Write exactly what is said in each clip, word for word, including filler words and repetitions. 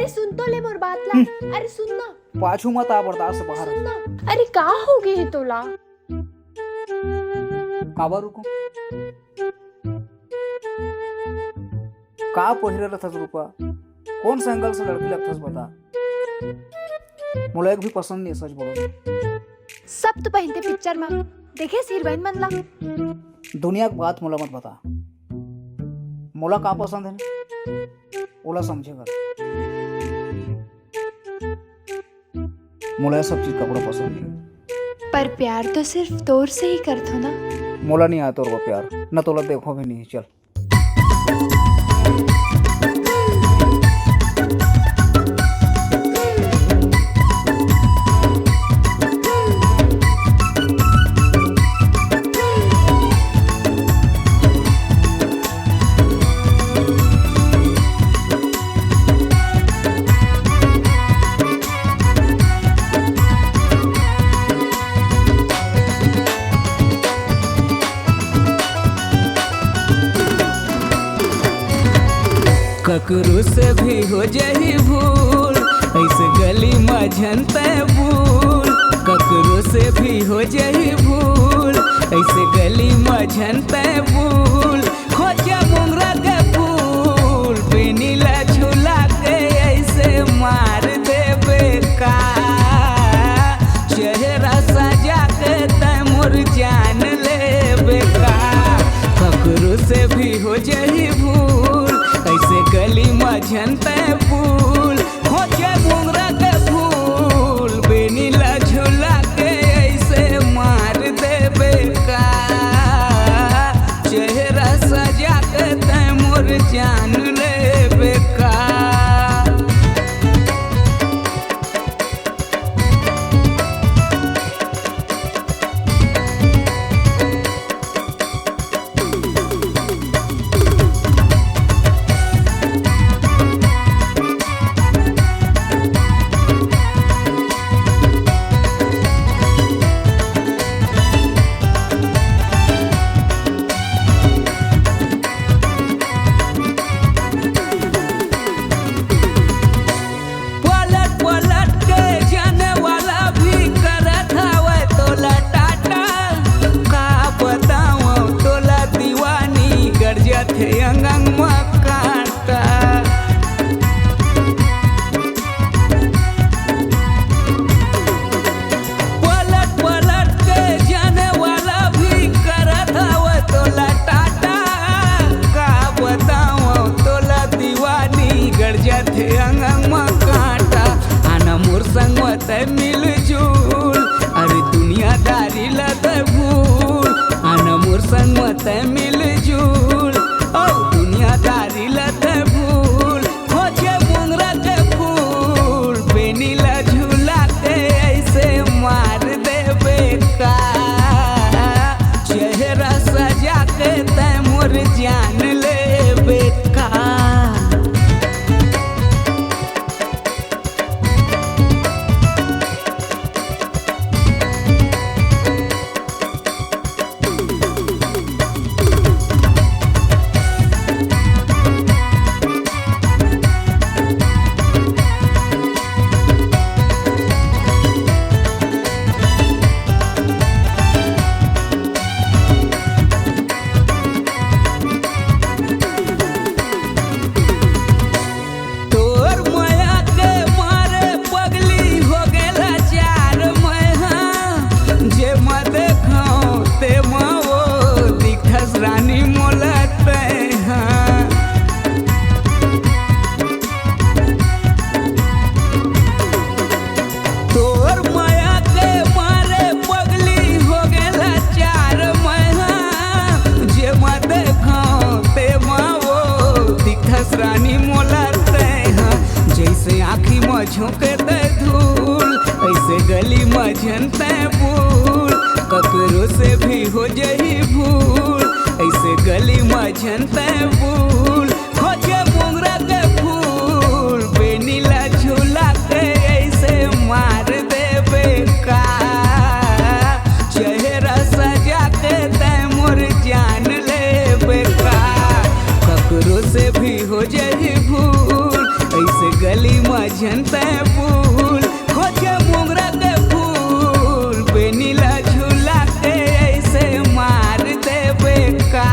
सुन तो ले मोर बात ला। हम्म। अरे सुन ना। पाछू मत आ, बर्दाश्त से बाहर सुन है। ना। अरे का हो गे हे तोला? काबर रुको? का पहिरे रथस रूपा? कौन से एंगल से लड़की लगथस बता? मोला एक भी पसंद नहीं है, सच बोलो। सब तो पहिनथे पिक्चर में, देखे हीरोइन मन ला। दुनिया के बात मोला मत बता। मोला का पसंद है ना, ओला समझे कर। मोला ये सब चीज कपड़ा पसंद नहीं। पर प्यार तो सिर्फ तोर से ही करथो ना। मोला नहीं आय तोर बर प्यार, न तोला देखो भी नहीं। चल। ककरो से भी हो जाही भूल, ऐसे गली म झन तै भूल। ककरो से भी हो जाही भूल, ऐसे गली म झन तै भूल। खोजे मोंगरा के फूल, बेनी ला झुला के ऐसे मार देबे का? चेहरा सजा के तै मोर जान लेबे का? ककरो से भी हो जाही भूल, ऐसे गली म झन तै भूल। खोजे मोंगरा के फूल, बेनी ला झुला के ऐसे मार देबे का? चेहरा सजा के तै मोर जान लेबे का? पलट पलट के जाने वाला भी करत हवय तोला टाटा। का बतावं तोला दीवानी, गड़ जाथे अंग अंग म कांटा। पलट पलट के जाने वाला भी करत हवय तोला टाटा। का बतावं तोला दीवानी, गड़ जाथे अंग अंग म कांटा। आना मोर संग म तै मिलजुल, अरे दुनियादारी ला तै भूल। आना मोर संग म तै मिलजुल, ओ दुनियादारी ला तै भूल। खोजे मोंगरा के फूल, बेनी ला झुला के ऐसे मार देबे का? चेहरा सजा के तै मोर जान लेबे का? तोर मया के मारे पगली हो गेला चार मैं हा। जे म देखौं ते म वो दिखस रानी मोला तै हा। तोर मया के मारे पगली हो गेला चार मैं हा। जे म देखौं ते म वो दिखस रानी मोला तै हा। जैसे आँखी म झोंके तै धूल, ऐसे गली म झन तै भूल। ककरो से भी हो जाही भूल, ऐसे गली म झन तै भूल। खोजे मोंगरा के फूल, बेनी ला झुला के ऐसे मार देबे का? चेहरा सजा के तै मोर जान लेबे का? ककरो से भी हो जाही भूल, ऐसे गली म झन तै फूल खोजे मोंगरा के फूल, बेनी ला झुला के ऐसे मार देबे का?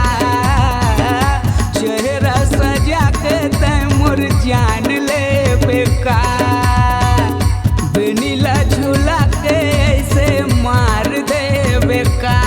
चेहरा सजा के तै मोर जान लेबे का? बेनी ला झुला के ऐसे मार देबे का?